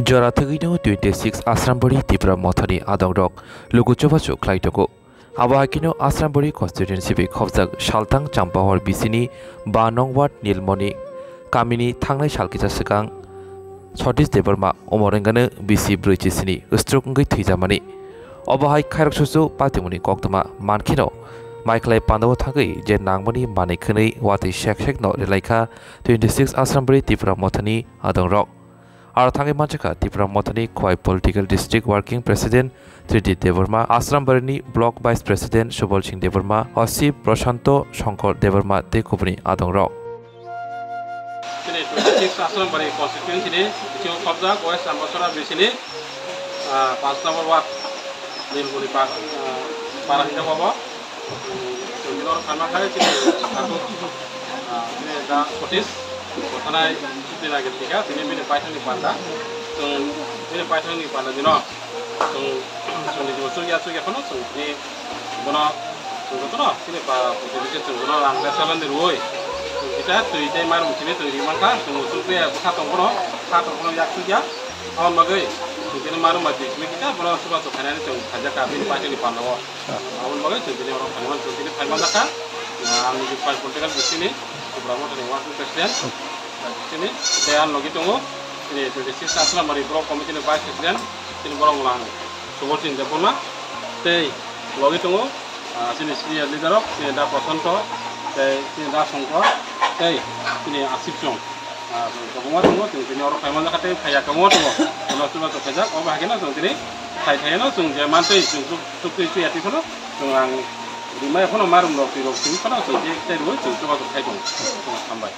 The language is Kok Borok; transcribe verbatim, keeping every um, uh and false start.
Jora thwgwino twenty six Asrambari Tipra Mothani adongrok luku chubachu khlai tongo. Abo hai kheno Asrambari constituency bai khopjak Salthang Champahor bisini ba nong ward Nilmoni kamini thangnai sal kisa swkang Satish Debbarma Umorengano bisi brwi chisini stroke wngwi thwijamani. Obo hai khairok susu patimuni koktwma mankheno maikhlai pandao thangwi je nangmani manwi khwnwi watwi sek sekno relaikha twenty six Asrambari Tipra Mothani adongrok. Aro thangwi manjakha Tipra Mothani Khowai Political District Working President Tridi Debbarma, Asrambarini Block Vice President Subal Singh Debbarma, Osip Prashanto Shankar Debbarma tei kubuni adongrok. Chini twenty six Asrambari constituency ni bisingo khopjak West Ambasara bisini, ah, panch number ward Nilmoni pa-, ah, para hinwi obo. Chwng norok phaima khai chini tabuk, ah, chini da Satish, bothanai chini nagir tika, chini bini paithakni panda. Chwng bini paithakni panda dino. Chwng, chwngni jibo chukya chukya phano chwng chini bono chwng jotono chini pa, putibisi chwng bono rang resa landi rwui. Chwng kisa twi tei marum chini twi ri mankha, chwng chukya bwkha tong bono, kha tong bono yak chukya. Aboni bagwi chwng chini marum bai twi chini kisa bono chubachu khainani chwng khaijak kha bini paithakni panda o. Aboni bagwi chwng tini oro phaimani, chwng tini phaimani kha, ah, ang niji pai political bisini, Tipra Mothani working president, bisini, tei ang logi tongo, tini twenty six Asrambari Block Committee ni vice president, tini borok lang Subal Singh Debbarma, tei logi tongo, ah, chini senior leader rok, chini da Prashanto, tei chini da Shankar, tei chini Asip Chong. Ah, chwng kwbangma tongo, chwng tini oro phaimani kha tei phaiya kwbangma tongo. Bono chubachu khaijak, obo hai kheno chwng tini phai phaiya no chwng je mantwi chwng chuk, chuk twi chuya twi phano chwng ang rimai phano marum rok twi rok twi phano chwng tei tei rwui chwng chubachu khai tongo. Chwng hambai.